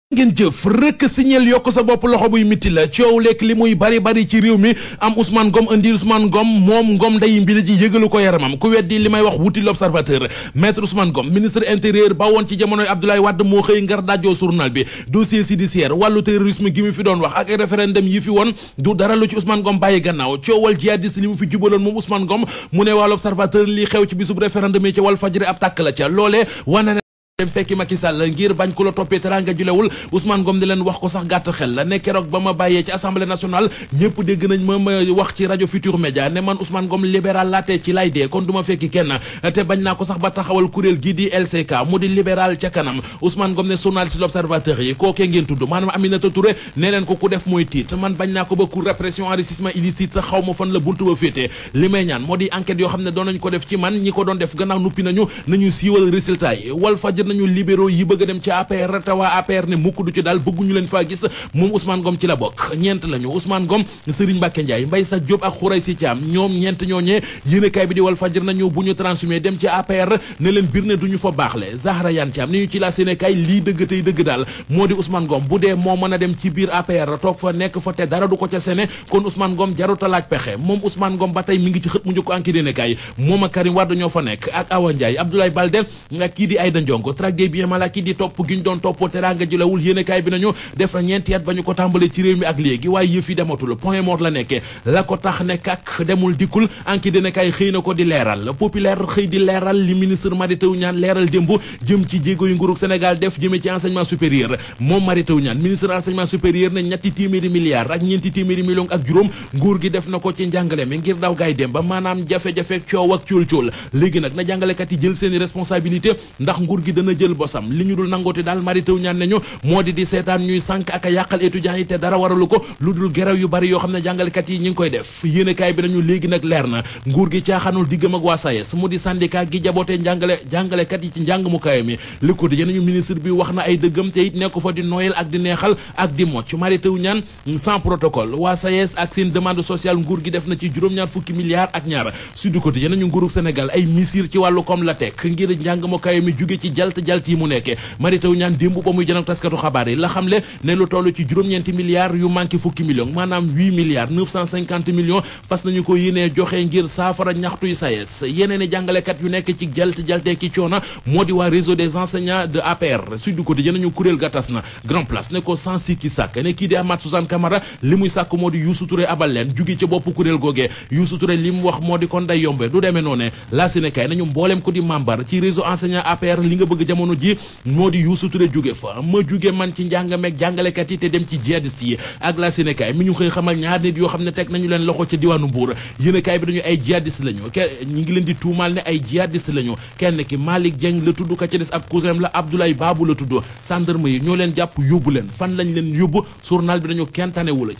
ngeen jëf rëkk signal yokk sa bopp loxo buy mitti la coow lekk li muy bari ci réew mi am Ousmane Ngom indi Ousmane Ngom moom Ngom day mbili ji yëgalu ko yaramam ku weddi li may wax wuti l'Observateur maître Ousmane Ngom ministre intérieur ba woon ci jamonoy Abdoulaye Wade moo xëy ngar dajjoo journal bi dossier judiciaire wàllu terrorisme gi mu fi doon wax ak référendum yi fi woon du dara lu ci Ousmane Ngom bàyyi gannaaw coowal jihadiste li mu fi jubaloon moom Ousmane Ngom mu ne waa l'Observateur li xew ci bisub référendum yi ci Walfadjri ab tàkk la ca loolee wane dem fekki Macky Sall ngir bañ ko la toppee teranga julewul Ousmane Ngom di leen wax ko sax gàtt xel la ne keroog ba ma bàyyee ci assemblée nationale ñëpp dégg nañ ma wax ci rajo Futur Média ne man Ousmane Ngom libéral laate ci lay dee kon du ma fekki kenn te bañ naa ko sax ba taxawal kuréel gi di LCK mu di libéral ca kanam Ousmane Ngom ne journaliste si l'Observateur yi kookee ngeen tudd maanaam Aminata Touré ne leen ko ku def mooy tiit man bañ naa ko ba cour répression enrichissement illicite sax xaw ma fan la buntu ba féetee li may ñaan moo di enquête yoo xam ne doon nañ ko def ci man ñi ko doon def gannaaw nuppi nañu siiwal résultat yi Walfadjri nañu libéraux yi bëgg a dem ci APR te waa APR ne mukk du ci daal bëgguñu leen faa gis moom Ousmane Ngom ci la bokk ñeent lañu Ousmane Ngom Serigne Mbacké Ndiaye Mbaye Sakh Diop ak Khoureychi Thiam ñoom ñeent ñooñee yéenekaay bi di Walfadjri nañu bu ñu transhumé dem ci APR ne leen bir ne duñu fa baaxle Zahra Iyane Thiam ni ñu ci la yéenekaay lii dëgg tey dëgg daal moo di Ousmane Ngom bu dee moo mën a dem ci biir APR toog fa nekk fa te dara du ko ca sene kon Ousmane Ngom jaruta laaj pexe moom Ousmane Ngom ba tey mi ngi ci xët mu njëkk Enquête yéenekaay moom ak Karim Wade ñoo fa nekk ak Awa Ndiaye Abdoulaye Baldé ak kii di Aïda Ndiongo traque des biens mal acquis di topp gi ñu doon topp teranga jëlawul yéenekaay bi nañu def na ñeenti at ba ñu ko tàmbalee ci réew mi ak léegi waaye yëf yi dematul point mort la nekkee la ko tax ne kak demul dikkul Enquête yéenekaay xëy na ko di leeral populaire xëy di leeral li ministre Mary Teuw Niane leeral démb jëm ci jéego yu nguurug Sénégal def jëmee ci enseignement supérieur moom Mary Teuw Niane ministre enseignement supérieur ne ñetti téeméeri milliards ak ñeenti téeméeri millions ak juróom nguur gi def na ko ci njàngale mi ngir daw gaay dem ba maanaam jafe-jafe coow ak cool léegi nag na jàngalekat yi jël seeni responsabilité ndax nguur gi dana jël bosam li ñu dul nangooti daal Mary Teuw Niane nañu moo di seetaan ñuy sànk ak a yàqal étudiants yi te dara waralu ko lu dul gerew yu bari yoo xam ne jàngalekat yi ñi ngi koy def yéenekaay bi nañu léegi nag leer na nguur gi caaxaanul diggam ak waa SAES mu di syndicat gi jabootee jàngalekat yi ci njàng mu kawe mi li ko di nañu ministre bi wax na ay dëggam te it nekk fa di noyel ak di neexal ak di mocc Mary Teuw Niane sans protocole waa SAES ak seen demande sociale nguur gi def na ci juróom-ñaar fukki milliards ak ñaar Sud Quotidien nañu nguurug Sénégal ay misir ci wàllu koom la teg ngir njàng mu kawe mi jóge ci jalt yi mu nekke Mary Teuw Niane démb ba muy jënak taskatu xabaar yi la xamle ne lu toll ci juróom-ñeenti milliards yu manqué fukki millions maanaam 8 milliards 950 millions fas nañu ko yéenee joxe ngir saafara ñaxtuy SAES yeneen i jàngalekat yu nekk ci jaltee ki coona moo di waa réseau des enseignants de APR Sud Quotidien nañu kuréel ga tas na Grand Place ne ko sans sikki sàkk ne kii di Amath Suzanne Camara li muy sàkk moo di Youssou Touré abal leen jugi ca bopp kuréel googee Youssou Touré li mu wax moo di kon day yombe du demee noone la Sénégal nañu mbooleem ko di membre ci réseau enseignant APR li nga bëgg jamono ji moo di Youssou Touré jóge fa ma jóge man ci njàng meeg jàngalekat yi te dem ci jihadiste yi ak la Sénégal mi ñu xëy xamal ñaar nit yoo xam ne teg nañu leen loxo ca diwaanu Mbuur yéenekaay bi dañu ay jihadiste lañu ñi ngi leen di tuumaal ne ay jihadiste lañu kenn ki Malick Dieng la tudd ka ca des ab cousin la Abdoulaye Babou la tudd gendarme yi ñoo leen jàpp yóbbu leen fan lañ leen yóbbu journal bi dañu kenn tanewu la